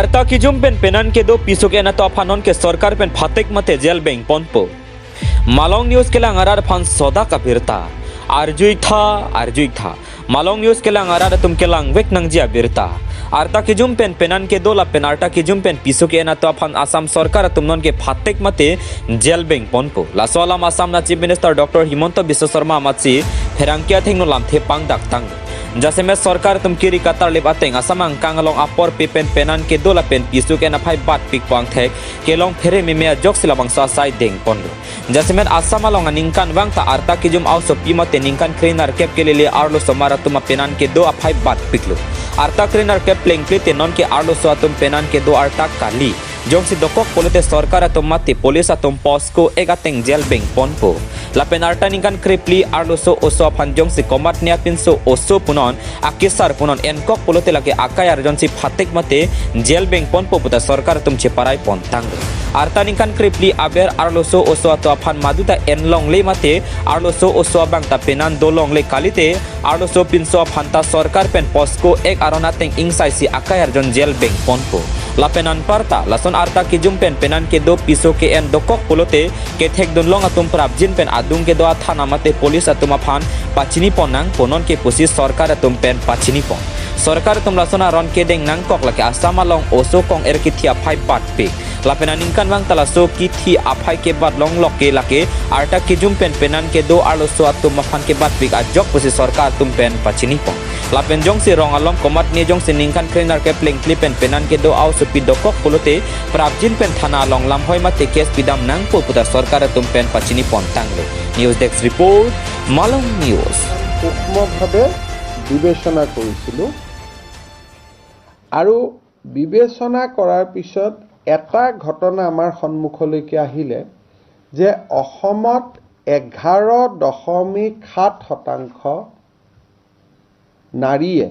Arta kijum pen penan ke do pisuk ena to phanon ke sarkar pen phatek mate jail beng ponpo Malong news ke lang arar phan soda ka birta arjui tha Malong news ke lang arar tum ke lang vek nang jia birta Arta kijum pen penan ke do la pen arta kijum pen pisuk ena to phan Assam sarkar tumnon ke phatek mate jail beng ponpo lasolam Assam na chief minister Dr. Himanta Biswa Sarma amachi pherangkia thengno lamthe pang dak tang जैसे में सरकार तुम किरी कतार lip आतेंग असमांग कांगलोंग अपर पेपेन पेनान के दोला pen पिसु के नफाई बात pick पांग थेक केलोंग फेरे में मेया जोक सिला बंसा साई देंग पोंडो जैसे में असम लोंग निंकान वांग ता आरता किजुम आउ सो पीमते निंकान क्रेनर कैप के लिए आरलो सोमारा तुम पेनान के दो अफाई बात पिकलो आरता क्रेनर कैप प्लेंग प्लेते नॉन के आरलो सो तुम पेनान के दो आरता काली जोंसी दोकोक पोलिते सरकार तुम माते पुलिस तुम पॉस्को एगातेंग जेल बेंग पोनपो लापेन आरता निंकान क्रेपली आरलो सो ओसो अफान जोंसी कमाट निया पिनसो ओसो पुनन आकिसार पुनन एनকক पोलोते लागे आकायार जोंसी फातेक मते जेल बेंग पोनपो पुता सरकार तुम चेपाराय पोनतांग आरता निंकान क्रेपली आबेर आरलो सो ओसो अतो अफान मादुता एनलंग ले माते आरलो सो ओसो बांगता पेनान दोलोंग ले कालिते आरलो सो पिनसो अफानता सरकार पेन पॉस्को एक आरोनातेंग इंगसाइसी आकायार जोन जेल बेंग पोनपो लापेनान parta lason arta kijum pen penan ke do piso ke en dokok polote ke thek dun long atum prabjin pen adung ke do thana mate police atum aphan pachini ponang ponon ke pusi sarkar atum pen pachini pon sarkar tum lasona ron ke deng nang kok lake asama long oso kong er ki thia phai pat pe lapena ningkan bang talaso ki thi aphai ke bat long lok ke lake arta kijum pen penan ke do arlo so atum aphan ke bat pik ajok pusi sarkar tum pen pachini pon lapen jong si rong along komat ni jong si ningkan krenar ke pleng klipen penan ke do au supi dokok polote prabjin pen thana long lam hoi mate kes pidam nang po puta sarkar tum pen pachini pon tanglo news desk report Malong news. সূক্ষ্মভাৱে বিবেচনা কৰিছিলোঁ আৰু বিবেচনা কৰাৰ পিছত এটা ঘটনা আমাৰ সন্মুখলৈকে আহিলে যে অসমত 11.7% নাৰীয়ে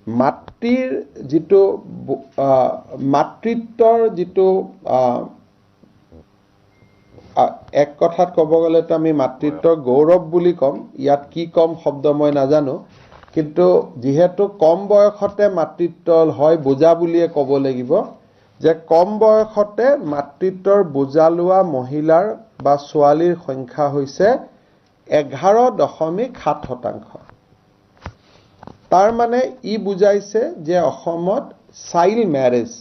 মাতৃৰ যিটো মাতৃত্বৰ যিটো এক কথাত ক'ব গ'লেতো আমি মাতৃত্বৰ গৌৰৱ বুলি ক'ম, ইয়াত কি ক'ম শব্দ মই নাজানো, কিন্তু যিহেতু কম বয়সতে মাতৃত্ব হয় বোজা বুলিয়ে ক'ব লাগিব যে কম বয়সতে মাতৃত্বৰ বোজা লোৱা মহিলাৰ বা ছোৱালীৰ সংখ্যা হৈছে 11.7%। তাৰ মানে ই বুজাইছে যে অসমত চাইল্ড মেৰেজ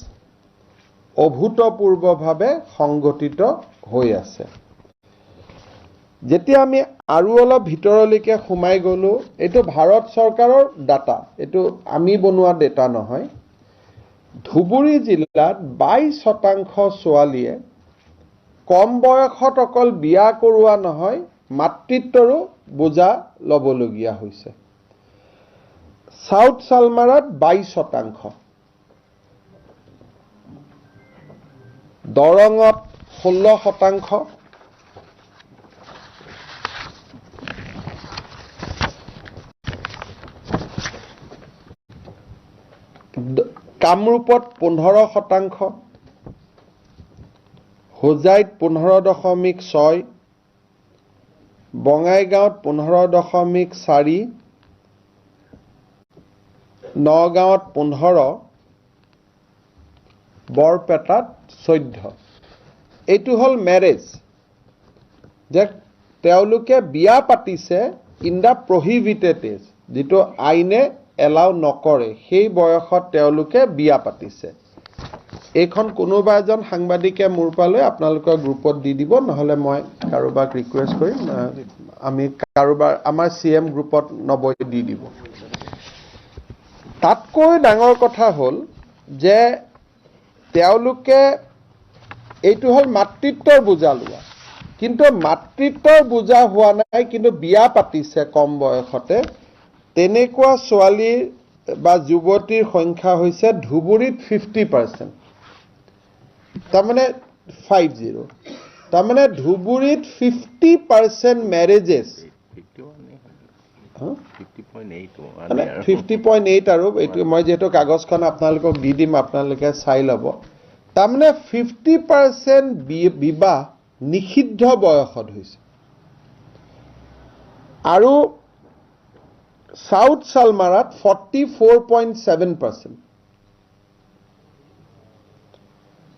অভূতপূৰ্বভাৱে সংঘটিত হৈ আছে। যেতিয়া আমি আৰু অলপ ভিতৰলৈকে সোমাই গ'লোঁ, এইটো ভাৰত চৰকাৰৰ ডাটা, এইটো আমি বনোৱা ডেটা নহয়। ধুবুৰী জিলাত 22% ছোৱালীয়ে কম বয়সত অকল বিয়া কৰোৱা নহয়, মাতৃত্বৰো বোজা ল'বলগীয়া হৈছে। চাউথ চালমাৰাত 22%, দৰঙত 16%, কামৰূপত 15%, হোজাইত 15.6, বঙাইগাঁৱত 15.4, নগাঁৱত 15, বৰপেটাত 14। এইটো হ'ল মেৰেজ, যে তেওঁলোকে বিয়া পাতিছে ইন the prohibited as, যিটো আইনে এলাউ নকৰে, সেই বয়সত তেওঁলোকে বিয়া পাতিছে। এইখন কোনোবা এজন সাংবাদিকে মোৰ পালৈ আপোনালোকৰ গ্ৰুপত দি দিব, নহ'লে মই কাৰোবাক ৰিকুৱেষ্ট কৰিম, আমি কাৰোবাৰ আমাৰ চি এম গ্ৰুপত নবৈ দি দিব। তাতকৈ ডাঙৰ কথা হ'ল যে তেওঁলোকে এইটো হ'ল মাতৃত্বৰ বোজা লোৱা, কিন্তু মাতৃত্বৰ বোজা হোৱা নাই, কিন্তু বিয়া পাতিছে কম বয়সতে, তেনেকুৱা ছোৱালীৰ বা যুৱতীৰ সংখ্যা হৈছে ধুবুৰীত 50%, তাৰমানে 50, তাৰমানে ধুবুৰীত 50% মেৰেজেছ, মানে 50.8 আৰু এইটো মই যিহেতু কাগজখন আপোনালোকক দি দিম, আপোনালোকে চাই ল'ব। তাৰমানে 50% বিবাহ নিষিদ্ধ বয়সত হৈছে। আৰু চাউথ চালমাৰাত 44.7%,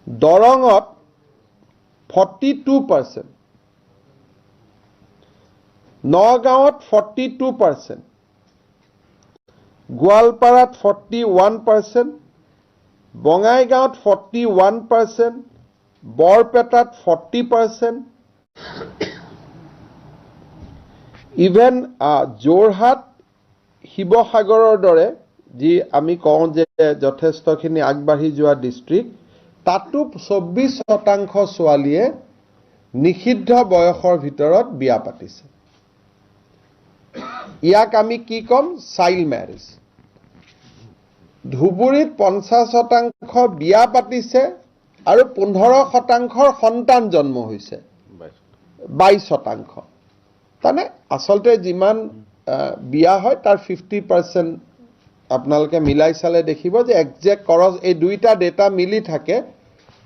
দৰঙত 42%, নগাঁৱত 42%, গোৱালপাৰাত 41%, বঙাইগাঁৱত 41%, বৰপেটাত 40%, ইভেন যোৰহাট, শিৱসাগৰৰ দৰে যি আমি কওঁ যে যথেষ্টখিনি আগবাঢ়ি যোৱা ডিষ্ট্ৰিক্ট, তাতো 24% ছোৱালীয়ে নিষিদ্ধ বয়সৰ ভিতৰত বিয়া পাতিছে। ইয়াক আমি কি ক'ম? Child marriage. ধুবুৰীত 50% বিয়া পাতিছে আৰু 15%ৰ সন্তান জন্ম হৈছে, 22%। তাৰমানে আচলতে যিমান বিয়া হয় তাৰ 50% আপোনালোকে মিলাই চালে দেখিব যে একজেক্ট কৰচ এই দুইটা ডেটা মিলি থাকে,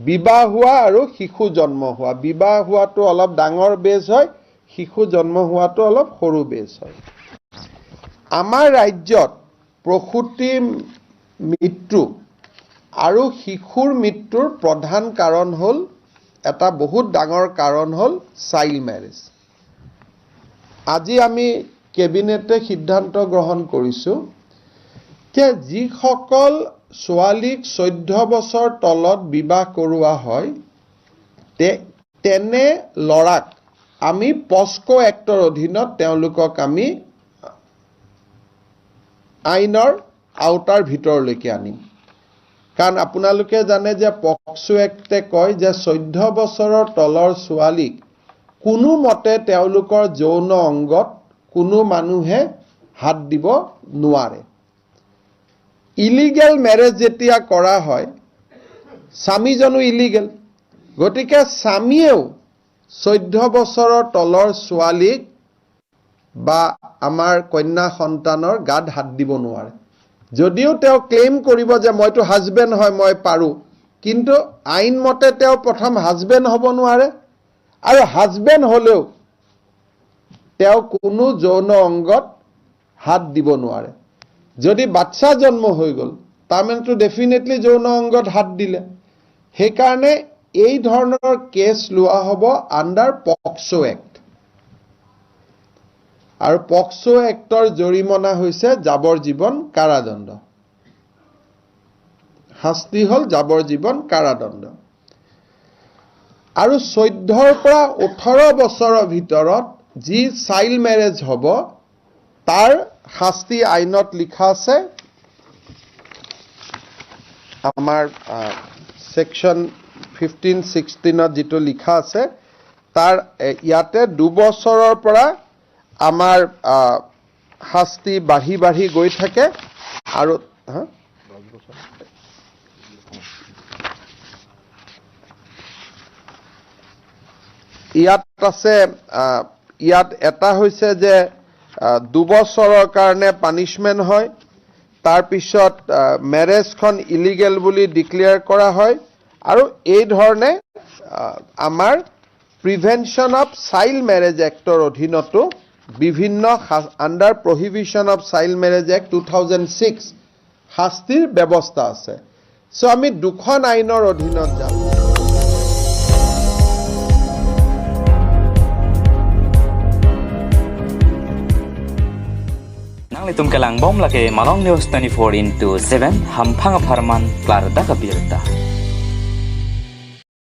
বিবাহ হোৱা আৰু শিশু জন্ম হোৱা। বিবাহ হোৱাটো অলপ ডাঙৰ বেজ হয়, শিশু জন্ম হোৱাটো অলপ সৰু বেজ হয়। আমাৰ ৰাজ্যত প্ৰসূতি মৃত্যু আৰু শিশুৰ মৃত্যুৰ প্ৰধান কাৰণ হ'ল, এটা বহুত ডাঙৰ কাৰণ হ'ল চাইল্ড মেৰেজ। আজি আমি কেবিনেটে সিদ্ধান্ত গ্ৰহণ কৰিছোঁ যে যিসকল ছোৱালীক 14 বছৰ তলত বিবাহ কৰোৱা হয়, তেনে ল'ৰাক আমি পস্কো এক্টৰ অধীনত তেওঁলোকক আমি আইনৰ আওতাৰ ভিতৰলৈকে আনিম। কাৰণ আপোনালোকে জানে যে পক্সো এক্টে কয় যে 14 বছৰৰ তলৰ ছোৱালীক কোনোমতে তেওঁলোকৰ যৌন অংগত কোনো মানুহে হাত দিব নোৱাৰে। ইলিগেল মেৰেজ যেতিয়া কৰা হয়, স্বামীজনো ইলিগেল, গতিকে স্বামীয়েও 14 বছৰৰ তলৰ ছোৱালীক বা আমাৰ কন্যা সন্তানৰ গাত হাত দিব নোৱাৰে। যদিও তেওঁ ক্লেইম কৰিব যে মইতো হাজবেণ্ড হয়, মই পাৰোঁ, কিন্তু আইনমতে তেওঁ প্ৰথম হাজবেণ্ড হ'ব নোৱাৰে, আৰু হাজবেণ্ড হ'লেও তেওঁ কোনো যৌন অংগত হাত দিব নোৱাৰে। যদি বাচ্চা জন্ম হৈ গ'ল, তাৰমানেতো ডেফিনেটলি যৌন অংগত হাত দিলে। সেইকাৰণে এই ধৰণৰ কেছ লোৱা হ'ব আণ্ডাৰ পক্সো এক্ট, আৰু পক্সো এক্টৰ জৰিমনা হৈছে যাৱজ্জীৱন কাৰাদণ্ড। শাস্তি হ'ল যাৱজ্জীৱন কাৰাদণ্ড। আৰু 14ৰ পৰা 18 বছৰৰ ভিতৰত যি চাইল্ড মেৰেজ হ'ব, তাৰ শাস্তি আইনত লিখা আছে। আমাৰ ছেকশ্যন 15, 16ত যিটো লিখা আছে, তাৰ ইয়াতে 2 বছৰৰ পৰা আমাৰ শাস্তি বাঢ়ি বাঢ়ি গৈ থাকে। আৰু হা? ইয়াত আছে, ইয়াত এটা হৈছে যে 2 বছৰৰ কাৰণে পানিছমেণ্ট হয়, তাৰপিছত মেৰেজখন ইলিগেল বুলি ডিক্লেয়াৰ কৰা হয়, আৰু এই ধৰণে আমাৰ প্ৰিভেনশ্যন অফ চাইল্ড মেৰেজ এক্টৰ অধীনতো বিভিন্ন under prohibition of child marriage act 2006 শাস্তিৰ ব্যৱস্থা আছে। চ' আমি দুখন আইনৰ অধীনত যাম। Nang litum kalang bom laki Malong News 24/7 hampang farman klar da kabirta.